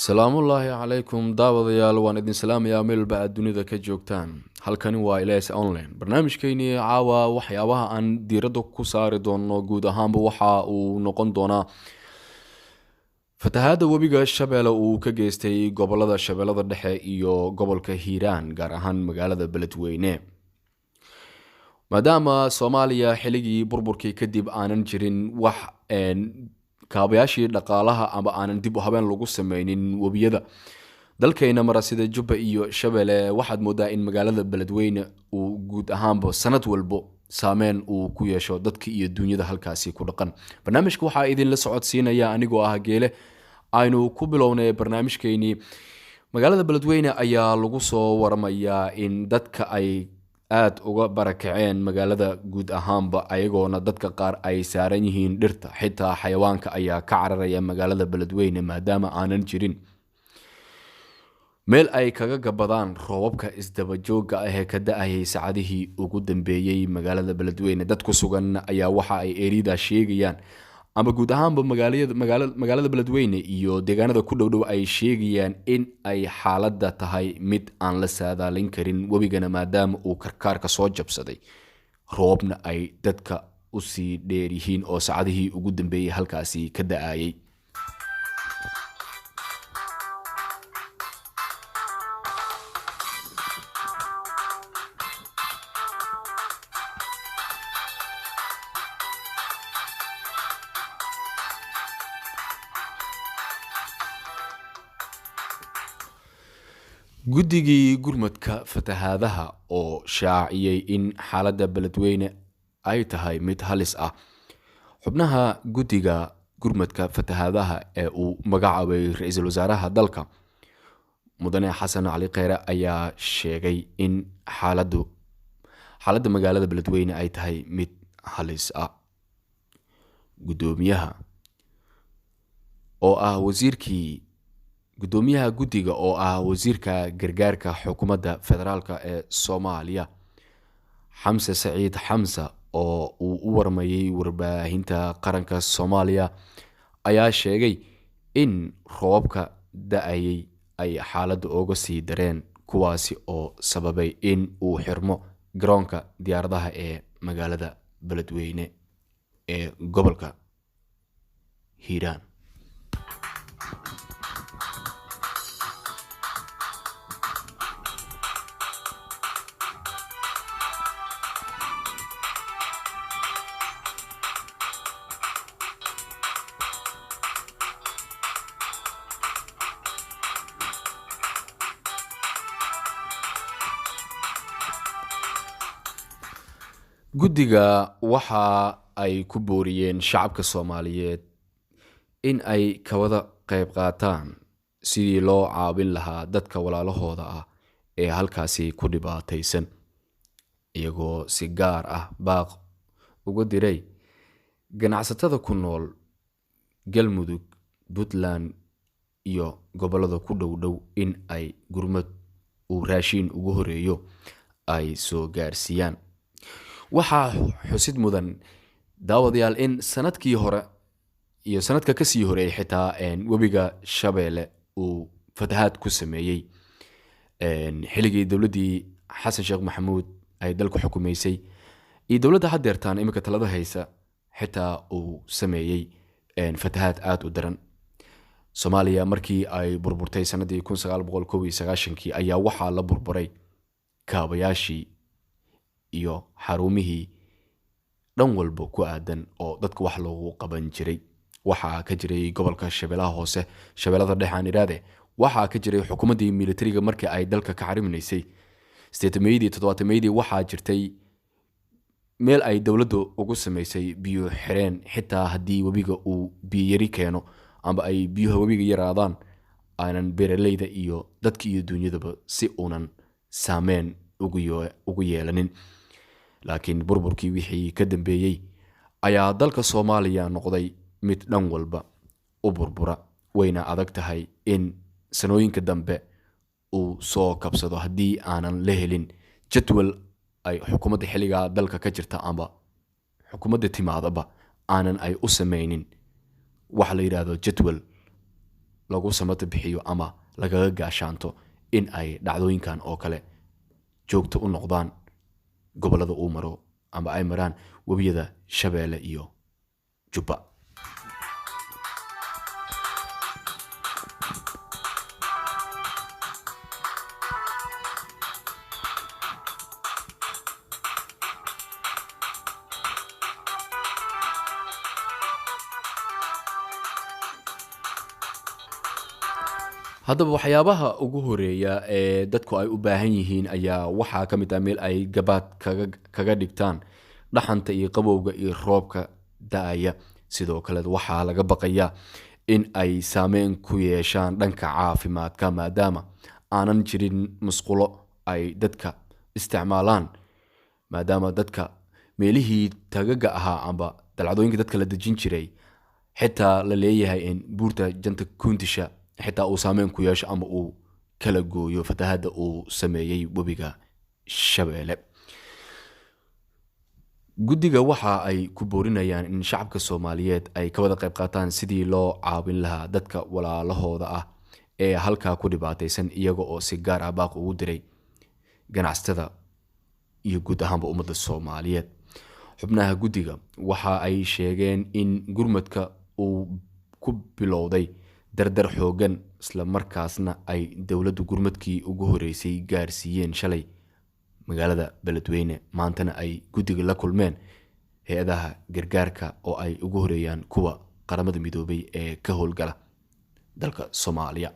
Salaamullaahi calaykum daawadayaal, waan idin salaamayaa meel walba aad dunida ka joogtaan. Halkani waa Ilays Online. Barnaamijkeynii caawa waxyaabaha aan diiradda ku saari doono guud ahaanba waxa uu noqon doonaa fatahaadda webiga Shabeelle uu ka geystay gobolada Shabeellada Dhexe iyo gobolka Hiiraan, gaar ahaan magaalada Beledweyne. Maadaama Soomaaliya xiligii burburkii kadib aanan jirin wax kaabayaashii dhaqaalaha ama aanan dib u habeen lagu sameynin webiyada dalkayna mara sida Jubba iyo Shabeelle, waxaad moodaa in magaalada Beledweyne uu guud ahaanba sanad walbo saameyn uu ku yeesho dadka iyo duunyada halkaasi ku dhaqan. Barnaamijka waxaa idinla socodsiinaya anigoo ah Geele. Aynu ku bilownay barnaamijkeynii. Magaalada Beledweyne ayaa lagu soo waramayaa in dadka ay aada uga barakaceen magaalada guud ahaanba, ayagoona dadka qaar ay saaran yihiin dhirta. Xitaa xayawaanka ayaa ka cararaya magaalada Beledweyne maadaama aanan jirin meel ay kaga gabadaan roobabka isdabajooga ah ee ka da-ayay saacadihii ugu dambeeyey magaalada Beledweyne. Dad ku sugan ayaa waxa ay erida sheegayaan ama guud ahaanba magaalada Beledweyne iyo deegaanada ku dhowdhow ay sheegayaan in ay xaaladda tahay mid aan la saadaalin karin, webigana maadaama uu karkaarka soo jabsaday, roobna ay dadka usii dheer yihiin oo saacadihii ugu dambeeyey halkaasi ka da-ayay. Guddigii gurmadka fatahaadaha oo shaaciyey in xaaladda Beledweyne ay tahay mid halis ah. Xubnaha guddiga gurmadka fatahaadaha ee uu magacaabay ra-iisul wasaaraha dalka Mudane Xasan Cali Kheyre ayaa sheegay in xaaladda magaalada Beledweyne ay tahay mid halis ah. Gudoomiyaha oo ah wasiirkii guddoomiyaha guddiga oo ah wasiirka gargaarka xukuumadda federaalk ee Soomaaliya Xamse Saciid Xamse oo uu u warmayey warbaahinta qaranka Soomaaliya ayaa sheegay in roobabka da-ayay ay xaaladda uga sii dareen, kuwaasi oo sababay in uu xirmo garoonka diyaaradaha ee magaalada Beledweyne ee gobolka Hiiraan. Guddiga waxa ay ku booriyeen shacabka Soomaaliyeed in ay kawada qayb qaataan sidii loo caawin lahaa dadka walaalahooda ah ee halkaasi ku dhibaataysan, iyagoo si gaar ah baaq uga diray ganacsatada ku nool Galmudug, Puntland iyo gobollada ku dhow dhow in ay gurmad uu raashiin ugu horeeyo ay soo gaarsiiyaan. Waxaa xusid mudan, daawadayaal, in sanadkii hore iyo sanadka kasii horeeyay xitaa webiga Shabeelle uu fatahaad ku sameeyey xiligii dowladdii Xasan Sheekh Maxamuud ay dalka xukumaysay iyo dowladda haddeertaan iminka talada haysa xitaa uu sameeyey fatahaad aada u daran. Soomaaliya markii ay burburtay sanadii 1991-kii ayaa waxaa la burburay kaabayaashii iyo xarumihii dhan walba ku aadan oo dadka wax loogu qaban jiray. Waxaa ka jiray gobolka Shabeellaha Hoose, Shabeellada Dhexe aan iraade, waxaa ka jiray xukuumaddii militariga markii ay dalka ka xariminaysay 80-meeyadii, 70-meeyadii. Waxaa jirtay meel ay dowladdu ugu sameysay biyo xireen, xitaa haddii webiga uu biyo yari keeno amba ay biyuha webiga yaraadaan, aanan beeraleyda iyo dadka iyo duunyadaba si uunan saameyn ugu yeelanin. Laakiin burburkii wixii ka dambeeyey ayaa dalka Soomaaliya noqday mid dhan walba u burbura, wayna adag tahay in sanooyinka dambe uu soo kabsado haddii aanan la helin jadwal ay xukuumadda xilligaa dalka ka jirta amba xukuumadda timaadaba aanan ay u sameynin waxa la yidhaahdo jadwal. lagu samata bixiyo ama lagaga gaashaanto in ay dhacdooyinkan oo kale joogto u noqdaan gobollada uu maro ama ay maraan webiyada Shabeelle iyo Jubba. Haddaba waxyaabaha ugu horeeya ee dadku ay u baahan yihiin ayaa waxaa ka mid ah meel ay gabaad kaga dhigtaan dhaxanta iyo qabowga iyo roobka da-aya. Sidoo kale waxaa laga baqayaa in ay saameyn ku yeeshaan dhanka caafimaadka, maadaama aanan jirin musqulo ay dadka isticmaalaan, maadaama dadka meelihii tagaga ahaa amba dalcadooyinka dadka la dejin jiray xitaa la leeyahay in buurta Janta Kuundisha xitaa uu saameyn ku yeesho ama uu kala gooyo fatahadda uu sameeyey webiga Shabeelle. Guddiga waxa ay ku boorinayaan in shacabka Soomaaliyeed ay ka wada qayb qaataan sidii loo caawin lahaa dadka walaalahooda ah ee halkaa ku dhibaataysan, iyaga oo si gaar ah baaq ugu diray ganacsatada iyo guud ahaanba ummadda Soomaaliyeed. Xubnaha guddiga waxa ay sheegeen in gurmadka uu ku bilowday dardar xoogan, isla markaasna ay dowladdu gurmadkii ugu horeysay gaarsiiyeen shalay magaalada Beledweyne, maantana ay guddiga la kulmeen hay-adaha gargaarka oo ay ugu horeeyaan kuwa Qaramada Midoobay ee ka howlgala dalka Soomaaliya.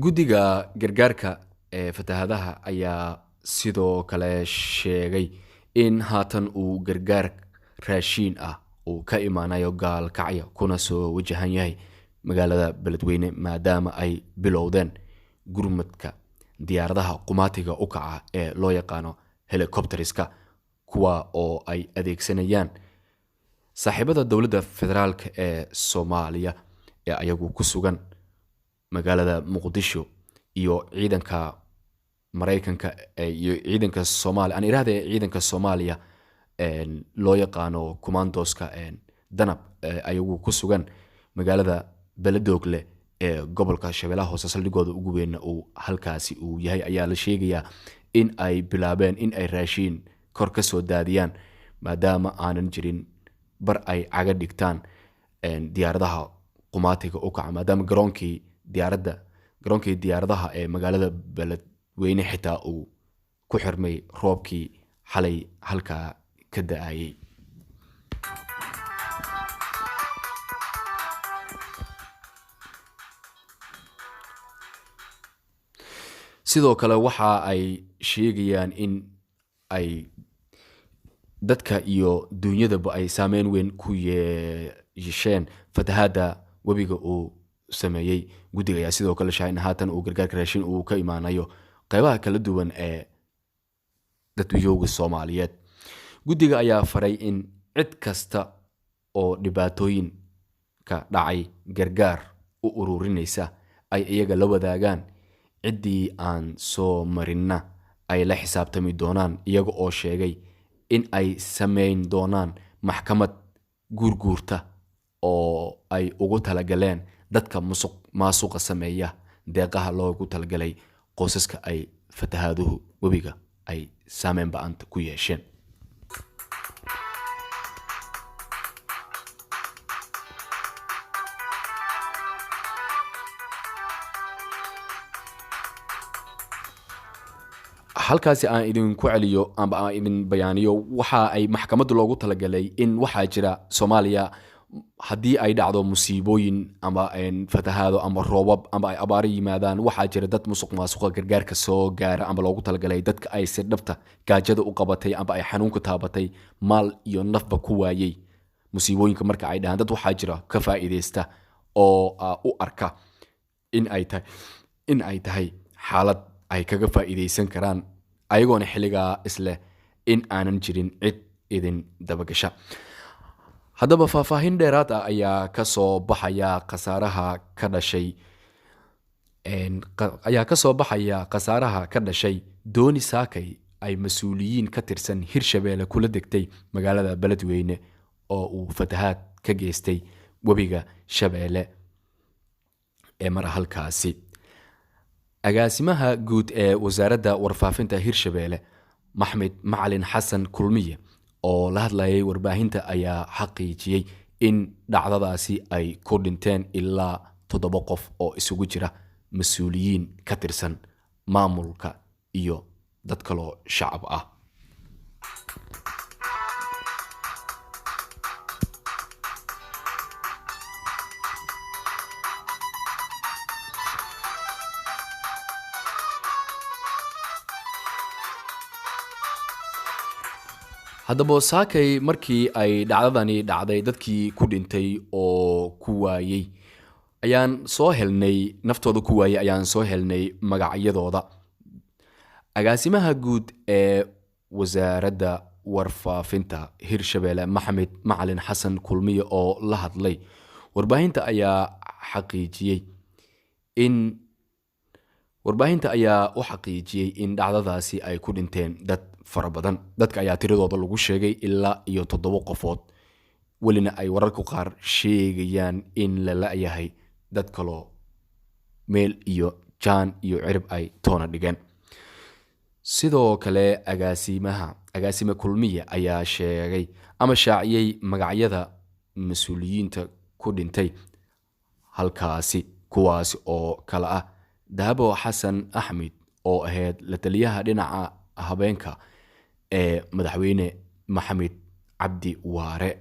Guddiga gargaarka ee fatahadaha ayaa sidoo kale sheegay in haatan uu gargaar raashiin ah uu ka imaanayo Gaalkacyo kuna soo wajahan yahay magaalada Beledweyne, maadaama ay bilowdeen gurmadka diyaaradaha qumaatiga u kaca ee loo yaqaano helicopteriska, kuwa oo ay adeegsanayaan saaxiibada dowladda federaalk ee Soomaaliya ee ayagu ku sugan magaalada Muqdisho iyo ciidanka Maraykanka iyo ciidanka Soomaaliya, aan iraahde ciidanka Soomaaliya loo yaqaano commandoska Danab ayagu ku sugan magaalada Beledoogle ee gobolka Shabeellaha Hoose, saldhigooda ugu weynna uu halkaasi uu yahay, ayaa la sheegayaa in ay bilaabeen in ay raashiin kor ka soo daadiyaan, maadaama aanan jirin bar ay caga dhigtaan diyaaradaha qumaatiga u kaca, maadaama garoonkii diyaaradaha ee magaalada Beledweyne xitaa uu ku xirmay roobkii xalay halkaa ka da-ayay. Sidoo kale waxa ay sheegayaan in ay dadka iyo duunyadaba ay saameyn weyn ku yeesheen fatahaadda webiga uu sameeyey. Guddiga ayaa sidoo kale sheegay in haatan uu gargaarka raashin uu ka imaanayo qeybaha kala duwan ee dadweyooga Soomaaliyeed. Guddiga ayaa faray in cid kasta oo dhibaatooyinka dhacay gargaar u ururinaysa ay iyaga la wadaagaan, ciddii aan soo marinna ay la xisaabtami doonaan, iyaga oo sheegay in ay sameyn doonaan maxkamad guurguurta oo ay ugu talagaleen dadka musuq maasuqa sameeya deeqaha loogu talagalay qoysaska ay fatahaaduhu webiga ay saameyn ba-anta ku yeesheen. Halkaasi aan idinku celiyo amba aan idin bayaaniyo waxa ay maxkamadda loogu talagalay in waxaa jira Soomaaliya haddii ay dhacdo musiibooyin ama fatahaado ama roobab ama ay abaaro yimaadaan, waxaa jira dad musuq maasuqa gargaarka soo gaara ama loogu talagalay dadka ay si dhabta gaajada u qabatay amba ay xanuunka taabatay, maal iyo nafba ku waayey musiibooyinka marka ay dhahaan. Dad waxaa jira ka faa'iidaysta oo u arka in ay tahay xaalad ay kaga faa'iidaysan karaan, ayagoona xilligaa isleh in aanan jirin cid Idin dabagasha. Haddaba faahfaahin dheeraad ah ayaa kasoo baxaya khasaaraha ka dhashay ayaa kasoo baxaya khasaaraha ka dhashay dooni saakay ay mas-uuliyiin ka tirsan Hirshabeelle kula degtay magaalada Beledweyne oo uu fatahaad ka geystay webiga Shabeelle ee mara halkaasi. Agaasimaha guud ee wasaaradda warfaafinta Hirshabeelle, Maxmed Macalin Xasan Kulmiye, oo la hadlayay warbaahinta ayaa xaqiijiyey in dhacdadaasi ay ku dhinteen ilaa 7 qof oo isugu jira mas-uuliyiin ka tirsan maamulka iyo dad kaloo shacab ah. Haddaba saakay markii ay dhacdadani dhacday, dadkii ku dhintay oo ku waayey ayaan soo helnay, naftooda ku waayey ayaan soo helnay magacyadooda. Agaasimaha guud ee wasaaradda warfaafinta Hirshabeelle, Maxamed Macalin Xasan Kulmiye, oo la hadlay warbaahinta ayaa xaqiijiyey in warbaahinta ayaa u xaqiijiyey in dhacdadaasi ay ku dhinteen dad fara badan. Dadka ayaa tiradooda lagu sheegay ilaa iyo 7 qofood, welina ay wararku qaar sheegayaan in la la-yahay dad kaloo meel iyo jaan iyo cirib ay toona dhigeen. Sidoo kale agaasimaha, agaasime Kulmiye, ayaa sheegay ama shaaciyey magacyada mas-uuliyiinta ku dhintay halkaasi, kuwaasi oo kale ah Dahabo Xasan Axmed oo ahayd la taliyaha dhinaca habeenka ee madaxweyne Maxamed Cabdi Waare,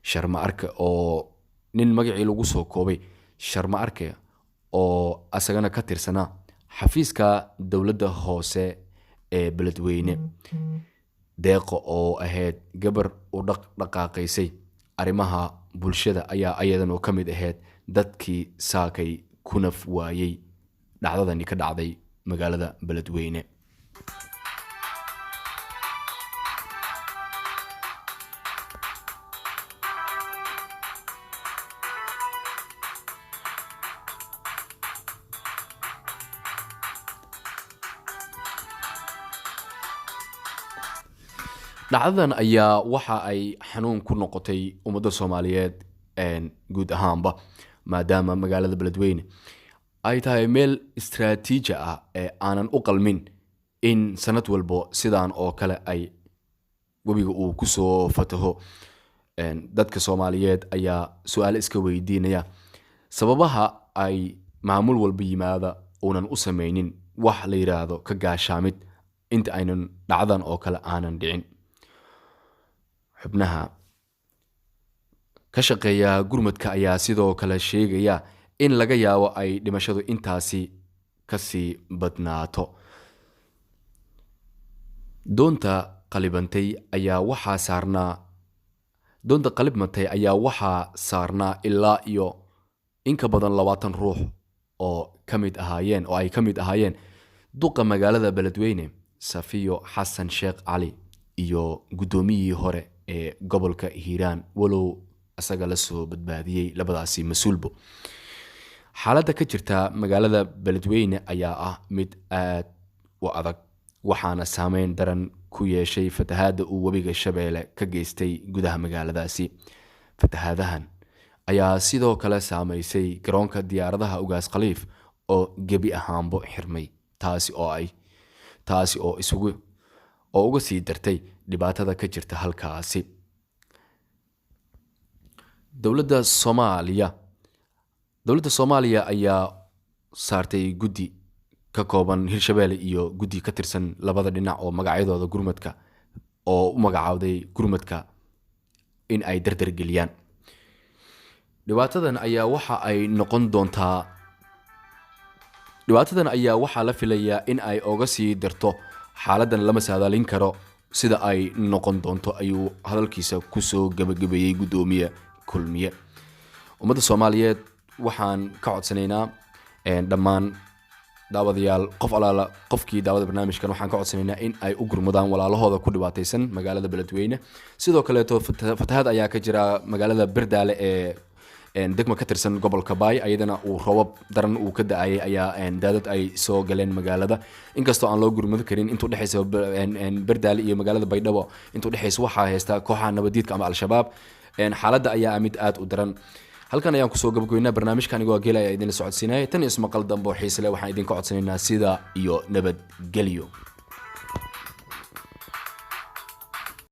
Sharma Arke oo nin magacii lagu soo koobay Sharma Arke oo asagana ka tirsanaa xafiiska dowladda hoose ee Beledweyne, Deeqo oo ahayd gabar u dhaqdhaqaaqaysay arrimaha bulshada ayaa ayadana ka mid ahayd dadkii saakay ku naf waayey dhacdadani ka dhacday magaalada Beledweyne. Dhacdadan ayaa waxa ay xanuun ku noqotay ummadda Soomaaliyeed guud ahaanba, maadaama magaalada Beledweyne ay tahay meel istraatiiji ah ee aanan u qalmin in sanad walbo sidaan oo kale ay webiga uu kusoo fataho. Dadka Soomaaliyeed ayaa su-aal iska weydiinaya sababaha ay maamul walba yimaada uunan u sameynin wax la yidhaahdo ka gaashaamid inta aynan dhacdan oo kale aanan dhicin. Xubnaha ka shaqeeya gurmadka ayaa sidoo kale sheegaya in laga yaabo ay dhimashadu intaasi kasii badnaato. Doonta qalibantay ayaa waxaa saarnaa Doonta qalibmatay ayaa waxaa saarnaa ilaa iyo in ka badan 20 ruux oo ka mid ahaayeen oo ay ka mid ahaayeen duqa magaalada Beledweyne Safiyo Xasan Sheekh Cali iyo guddoomiyihii hore ee gobolka Hiiraan, walow isaga la soo badbaadiyey labadaasi mas-uulbo. Xaaladda ka jirta magaalada Beledweyne ayaa ah mid aad u adag, waxaana saameyn daran ku yeeshay fatahaadda uu webiga Shabeelle ka geystay gudaha magaaladaasi. Fatahaadahan ayaa sidoo kale saameysay garoonka diyaaradaha Ugaas Khaliif oo gebi ahaanbo xirmay, taasi oo isugu oo uga sii dartay dhibaatada ka jirta halkaasi. Dowladda Soomaaliya ayaa saartay guddi ka kooban Hirshabeelle iyo guddi ka tirsan labada dhinac oo magacyadooda gurmadka oo u magacaawday gurmadka in ay dardar geliyaan. Dhibaatadan ayaa waxa ay noqon doontaa Dhibaatadan ayaa waxaa la filayaa in ay oga sii darto xaaladdan, lama saadaalin karo sida ay noqon doonto, ayuu hadalkiisa kusoo gabagabeeyey guddoomiye Kulmiye. Ummadda Soomaaliyeed waxaan ka codsanaynaa dhammaan Daawadayaal, qof alaala qofkii daawada barnaamijkan waxaan ka codsanaynaa in ay u gurmudaan walaalahooda ku dhibaataysan magaalada Beledweyne. Sidoo kaleeto fatahaad ayaa ka jira magaalada Berdaale ee degmo ka tirsan gobolka Baay, ayadana uu roobab daran uu ka da-ayay ayaa daadad ay soo galeen magaalada, inkastoo aan loo gurmado karin. Inta udhexaysa Berdaale iyo magaalada Baydhabo inta udhexaysa waxaa haysta kooxaha nabadiidka ama Al-Shabaab. Xaaladda ayaa ah mid aad u daran. Halkan ayaan kusoo gabagabeynaa barnaamijka. Anigoo Geela ayaa idinla socodsiinaya. Tan iyo ismaqal dambe oo xiise leh, waxaan idinka codsanaynaa sida iyo nabadgelyo.